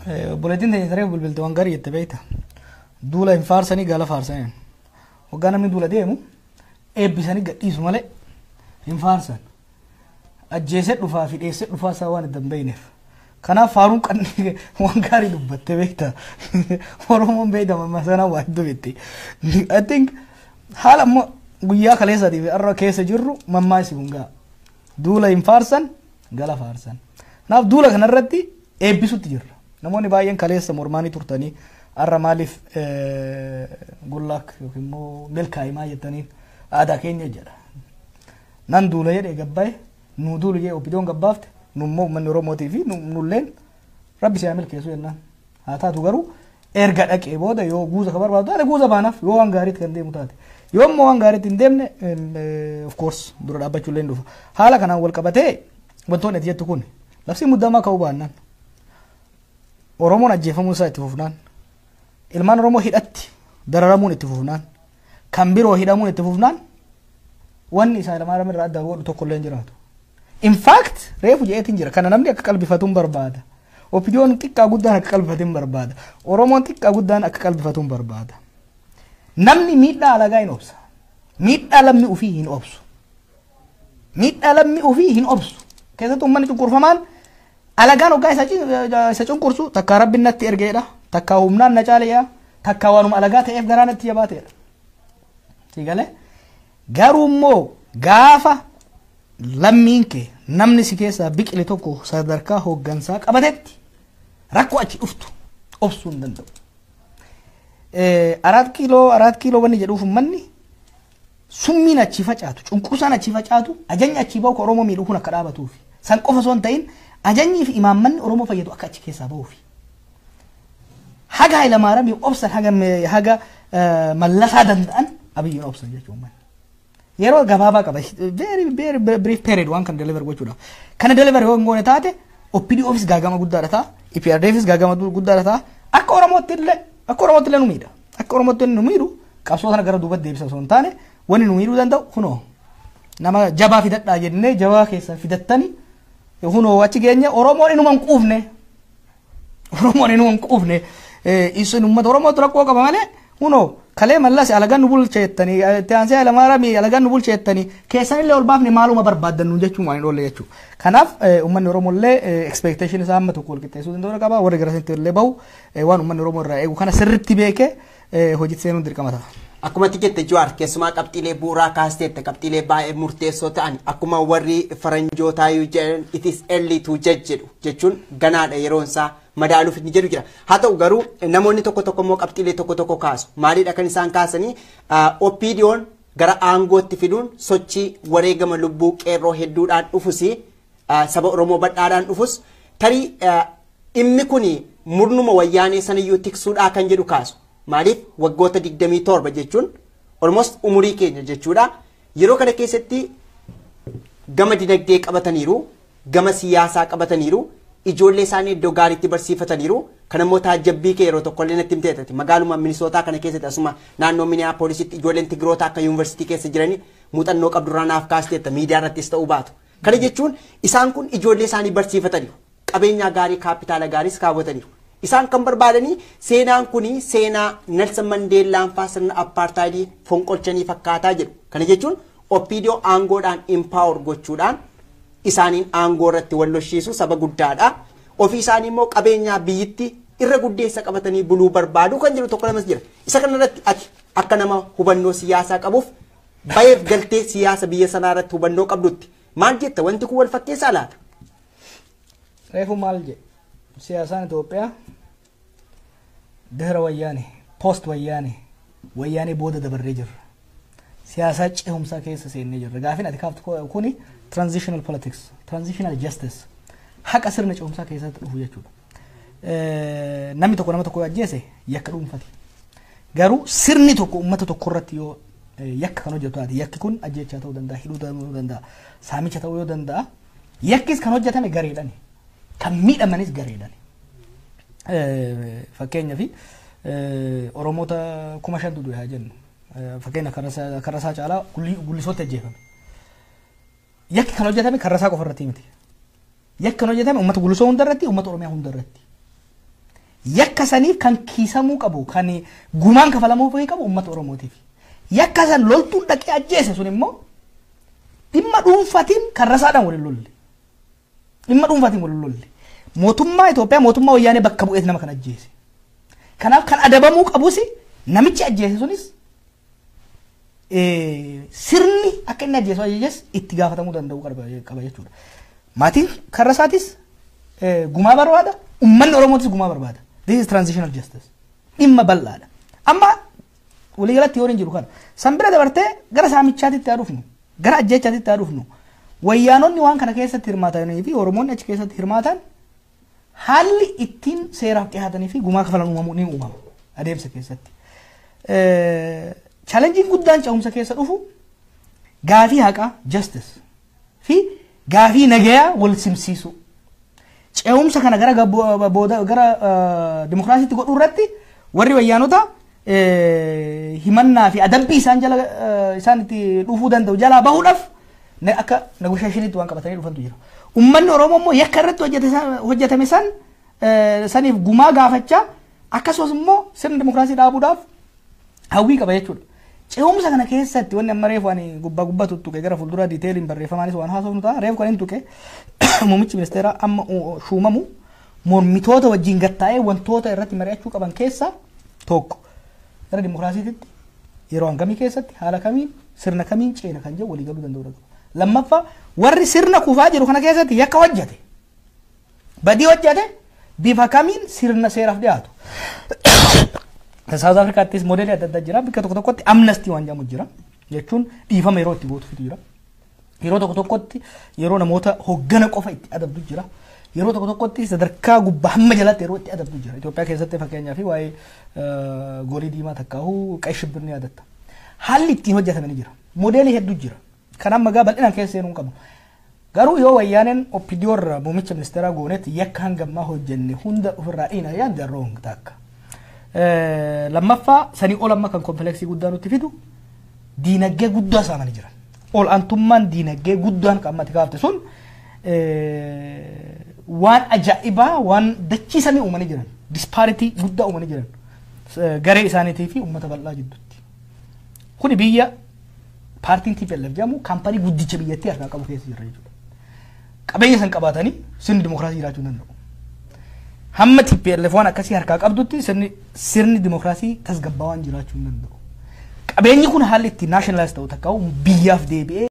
Obboleettiin teenya saree bilbilte waan gaarii jette beekta. Duula hin faarsanii, gaala faarsanii. Waggaa namni duula deemu eebbisanii gadhiisu malee hin faarsan. Ajjeesee dhufaa fi dheessee dhufaa isaa waan itti hin beekneef. Kanaaf faaruun qanni waan gaarii dubbatte beekta. Oromoon beekta mamma sana waan dubbitti. I think haala ammoo guyyaa kaleessaatii fi har'a keessa jirru mammaa isi kun ga'a. Duula hin faarsan, gala faarsan. Kanaaf duula kanarratti eebbisutti jirra. Namoonni baay'een kaleessa mormaanii turtanii har'a maaliif good luck yookiin immoo milkaa'imaa jettaniin, aadaa keenya jedha. Nan duula jedhee gabbaa'e, nu duulu jedhee OPDOn gabbaafte, nu immoo uummanni Oromootii fi nulleen rabbi siyaa milkeessu jennaan. Haa taatu garuu erga dhaqee booda yoo guuza ka barbaadu taate guuza baanaaf, yoo waan gaariitti kan deemu taate. Yoo immoo waan gaariitti hin deemne, of course dura dhaabbachuu illee hin dhufa. Haala kanaan wal qabatee wantoonni ati jettu kun, labsii muddamaa ka'uu baannaan, Oromoon ajjeefamuu isaa itti fufnaan, ilmaan Oromoo hidhatti dararamuun itti fufnaan, kan biroo hidhamuun itti fufnaan, wanni isaa ilmaan irraa adda godhu tokko illee hin jiraatu. In fact, reefu je'eetiin jira, kana namni akka qalbifatuun barbaada. OPDOn xiqqaa guddaan akka qalbifatuun barbaada. Oromoon xiqqaa guddaan akka qalbifatuun barbaada. Namni miidhaa alagaa hin obsa. Miidhaa lammii ofii hin obsu. Miidhaa lammii ofii hin obsu. Keessattuu uummanni cunqurfamaan alagaan hoggaa isa cunqursu takkaa rabbi natti ergeedha. Takkaa humnaan na caaleedha. Takkaa waanuma alagaa ta'eef garaa natti jabaateedha. Siigalee garuu immoo gaafa lammiin kee, namni si keessaa biqile tokko sadarkaa hooggansaa qabatetti, rakkoo achi dhuftu obsuu hin danda'u. Araat kiiloo, Araat Kiiloo wanni jedhuuf, uummanni summiin achi facaatu, cunqursaan achi facaatu, ajajni achi bahu Oromoo miidhuu kun akka dhaabatuufi. San qofa osoo hin ta'in ajajnii fi imaammanni Oromoo fayyadu akka achi keessaa bahuufi. Haga Hayilamaariyaam obsan, haga Mallasaa danda'an, Abiyyiin obsan jechuudha uummanni. Yeroo gabaabaa qaba. Very very brief period waan kana deliver gochuudhaaf. Kana deliver yoo hin goone taate, OPDOfis gaagama guddaadha ta'a. EPRDFis gaagama guddaadha ta'a. Akka Oromootti illee nu miidha. Akka Oromootti illee nu miidhu, qabsoo kana gara duubatti deebisa osoo hin taane, wanni nu miidhuu danda'u kunoo nama jabaa fidadhaa jennee jabaa keessan fidattanii kunoo achi geenye. Oromoon inuma hin quufne. Oromoon inuma hin quufne. Isin uummata Oromootu rakkoo qaba malee, kunoo kalee Mallas alagaan nu bulcheettanii, itti aansee Hayilamaariyaam alagaan nu bulcheettanii, keessanillee ol baafne, maaluma barbaaddan nu jechuun waan hin oolle jechuudha. Kanaaf uummanni Oromoo illee expectation isaa amma tokko wal qixxeessuu danda'u qaba. Warri gara sanatti illee bahu waan uummanni Oromoo irraa eegu kana sirriitti beekee hojiitti seenuun dirqama ta'a. Akkuma ati jette Jawaar, keessumaa qabxiilee bu'uuraa kaasteette, qabxiilee baay'ee murteessoo ta'an, akkuma warri faranjootaa jedhan "it is early to judge" jedhu, jechuun ganaadha yeroon isaa madaaluuf ni jedhu jira. Haa ta'u garuu namoonni tokko tokko immoo qabxiilee tokko tokko kaasu. Maalidha kan isaan kaasanii? OPDOn gara aangootti fiduun sochii wareegama lubbuu qeerroo hedduudhaan dhufus, saba Oromoo badhaadhaan dhufus, tarii dhimmi kun murnuma wayyaanee sanayyuu tiksuudhaa kan jedhu kaasu. Maaliif, waggoota 27 jechuun almost umurii keenya jechuudha. Yeroo kana keessatti gama dinagdee qabataniiru, gama siyaasaa qabataniiru, ijoollee isaanii iddoo gaariitti barsiifataniiru. Kan immoo taajjabbii kee yeroo tokkollee natti himteetati. Magaaluma Minisootaa kana keessatti, asuma naannoo Minneapolisitti ijoolleen Tigiroota akka yuunivarsiitii keessa jiranii muuxannoo qabdurraa naaf kaasteetta, miidiyaa irrattis ta'uu baatu. Kana jechuun isaan kun ijoollee isaanii barsiifataniiru. Qabeenyaa gaarii, kaapitaala gaariis kaawwataniiru. Isaan kan barbaadanii seenaan kuni seenaa Nelson Mandeellaan faa sirna apartaayidii fonqolchanii fakkaataa jedhu. Kana jechuun OPDO aangoodhaan empower gochuudhaan isaaniin aangoo irratti wal lolchiisu, saba guddaadha. Ofii isaanii immoo qabeenyaa biyyatti irra guddeessa qabatanii buluu barbaadu kan jiru tokko lamas jira. Isa kanarratti ati akka nama hubannoo siyaasaa qabuuf bayeef galtee siyaasa biyya sanaa irratti hubannoo qabdutti maal jetta? Wanti kun wal fakkeessaa laata? Reefu maal jedhe? Siyaasaan Itoophiyaa dihira wayyaane, post wayyaane, wayyaanee booda dabarree jirra. Siyaasaa cehumsaa keessa seennee jirra. Gaafin ati kaaftu kuni transitional politics, transitional justice, haqa sirna cehumsaa keessatti dhufu jechuudha. Namni tokko nama tokko ajjeese yakka dhuunfati. Garuu sirni tokko uummata tokko irratti yoo yakka kan hojjetu taate, yakki kun ajjeechaa ta'uu danda'a, hidhuu ta'uu danda'a, saamicha ta'uu yoo danda'a, yakkis kan hojjetame gareedhani. Kan miidhamanis gareedhani. Fakkeenyaaf Oromoota 5,000tu du'e haa jennu. Fakkeenya Karrasaa caalaa Gullisootti ajjeefame. Yakki kan hojjetame Karrasaa qofa irratti miti. Yakki kan hojjetame uummata Gullisoo hunda irratti, uummata Oromiyaa hunda irratti. Yakka saniif kan kiisamuu qabu, kan gumaan kafalamuu qabu uummata Oromootiif. Yakka san loltuun dhaqee ajjeese sun immoo dhimma dhuunfatiin kan rasaadhaan waliin lolle. Dhimma dhuunfatiin waliin lolle. Mootummaa Itoophiyaa, mootummaa Wayyaanee bakka bu'eet nama kan ajjeese. Kanaaf kan adabamuu qabus namichi ajjeese sunis, sirni akka inni ajjeesu ajajes itti gaafatamuu danda'uu qaba jechuudha. Maatiin karrasaatis gumaa barbaada, uummanni Oromootis gumaa barbaada. This is transitional justice. Dhimma bal'aadha. Amma waliigalatti yoo hin jiru kana. San bira dabartee gara saamichaatitti haa dhufnu, gara ajjeechaatitti haa dhufnu. Wayyaanonni waan kana keessatti hirmaatanii fi Oromoonni achi keessatti hirmaatan haalli ittiin seeraaf dhiyaatanii fi gumaa kafalan uumamuu ni uumama adeemsa keessatti. Challengeiin guddaan ce'umsa keessa dhufu gaafii haqaa, justice, fi gaafii nagayaa wal simsiisu. Ce'umsa kana gara booda gara dimokiraasiitti godhuu irratti warri wayyaanota himannaa fi adabbii isaan jala isaan itti dhufuu danda'u jalaa bahuudhaaf akka negotiationiitti waan qabatanii dhufantu jira. Uummanni Oromoo immoo yakka irratti hojjetame san saniif gumaa gaafachaa, akkasumas immoo sirna dimokiraasii dhaabuudhaaf hawwii qaba jechuudha. Ce'umsa kana keessatti wanni amma reefu ani gubbaa gubbaa tuttuqe, gara fuulduraa detailiin barreeffamaanis waan haasofnu ta'a. Reefu kan hin tuqe, muummichi ministeeraa amma shuumamu mormitoota wajjin gattaa'ee wantoota irratti mari'achuu qaban keessaa tokko gara dimokiraasiitti yeroo hangamii keessatti, haala kamiin, sirna kamiin ceena kan jedhu walii galuu danda'uu qaba. Lammaffaa, warri sirna kufaa jiru kana keessatti yakka hojjete, badii hojjete, bifa kamiin sirna seeraaf dhiyaatu. South Africaattis modelii adda addaa jira. Bakka tokko tokkotti amnesty waan jedhamu jira. Jechuun dhiifama yeroo itti gootuutu jira. Yeroo tokko tokkotti yeroo namoota hoggana qofa itti adabdu jira. Yeroo tokko tokkotti sadarkaa gubbaa hamma jalatti yeroo itti adabdu jira. Itoophiyaa keessatti fakkeenyaaf waa'ee goolii diimaa takkaahuu ቀይ ሽብር ni yaadatta. Haalli ittiin hojjetame ni jira. Modelii hedduu jira. Kan amma gaa bal'inaan keessa seenuu hin qabu. Garuu yoo Wayyaaneen OPDO irraa muummicha ministeeraa goonetti yakka hangammaa hojjenne hunda ofirraa dhiina yaadde, wrong takka. Lammaffaa, sanii ol amma kan complexii guddaa nutti fidu diinagdee guddaa saamanii jiran. Ol aantummaan diinagdee guddaan kan ammatti kaafte sun waan ajaa'ibaa, waan dachiisanii uumanii jiran. Disparity guddaa uumanii jiran. Garee isaaniitii fi uummata bal'aa jidduutti. Kuni biyya paartiin TPLF jedhamu kaampanii guddicha biyyattii harkaa qabu keessa jira jechuudha. Qabeenya san qabaatanii sirni dimokiraasii jiraachuu hin danda'u. Hamma TPLF waan akkasii harkaa qabdutti sirni dimokiraasii tasgabbaawaan jiraachuu hin danda'u. Qabeenyi kun haalli itti nationalize ta'u takka biyyaaf deebi'ee